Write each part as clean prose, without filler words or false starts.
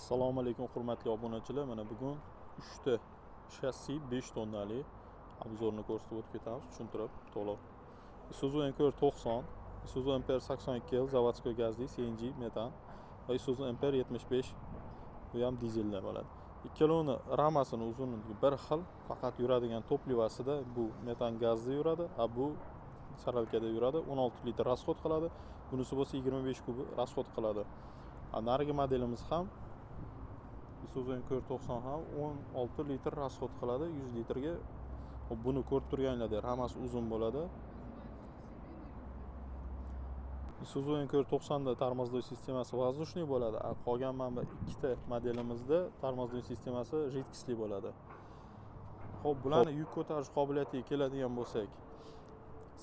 Assalomu alaykum hurmatli obunachilar. Mana bugun 3 ta shassi 5 tonnali obzorni ko'rsatib o'tib ketamiz, tushuntirib to'liq. Isuzu NQR 90, Isuzu NPR 82L заводской gazli CNG metan va Isuzu NPR 75, bu ham dizelda bo'ladi. Ikkalovini ramasini uzunligi bir xil, faqat yuradigan topливасida bu metan gazda yuradi, a bu saralkada yuradi. 16 litr расход qiladi. Bunisi bo'lsa 25 kub расход qiladi. A narigi modelimiz ham Isuzu NQR 90 ham 16 litr расход qiladi 100 litrga. Hop, buni ko'rib turganinglardek ramasi uzun bo'ladi. Isuzu NQR 90 da тормозной sistemasi воздушный bo'ladi, a qolgan mana bu ikkita modelimizda тормозной sistemasi жидкостный bo'ladi. Xo'p, bularni yuk ko'tarish qobiliyatiga keladigan bo'lsak,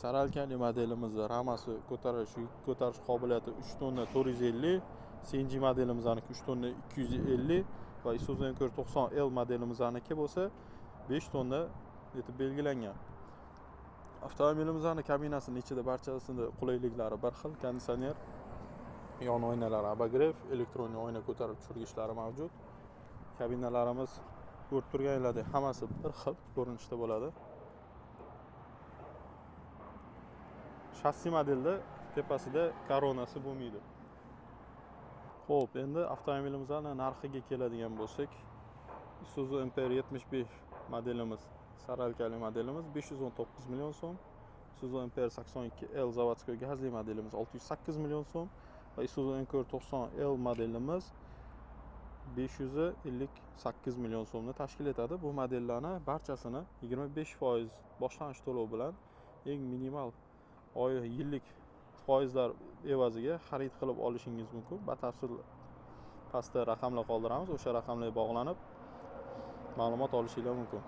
saralkali modelimizda ramasi ko'tarish, yuk ko'tarish qobiliyati 3 tonna 450, CNG modelimizniki 3 tonna 250 va Isuzu NQR 90L modelimizniki bo'lsa 5 tonna etib belgilangan. Avtomobilimizni kabinasini ichida barchasida qulayliklari bir xil: konditsioner, yon oynalari обогрев, elektron oyna ko'tarib tushirgichlari mavjud. Kabinalarimiz ko'rib turganinglardek hammasi bir xil ko'rinishda bo'ladi. Shassi modelda tepasida koronasi bo'lmaydi. Xo'p, endi avtomobilimizni narxiga keladigan bo'lsak, Isuzu NPR 75 modelimiz, saralkali modelimiz 519 million so'm, Isuzu NPR 82L заводской gazli modelimiz 608 million so'm va Isuzu NQR 90L modelimiz 558 million so'mni tashkil etadi. Bu modellarni barchasini 25% boshlang'ich to'lov bilan eng minimal oy yillik foizlar evaziga xarid qilib olishingiz mumkin. Batafsil pastda raqamlar qoldiramiz, o'sha raqamlarga bog'lanib ma'lumot olishinglar mumkin.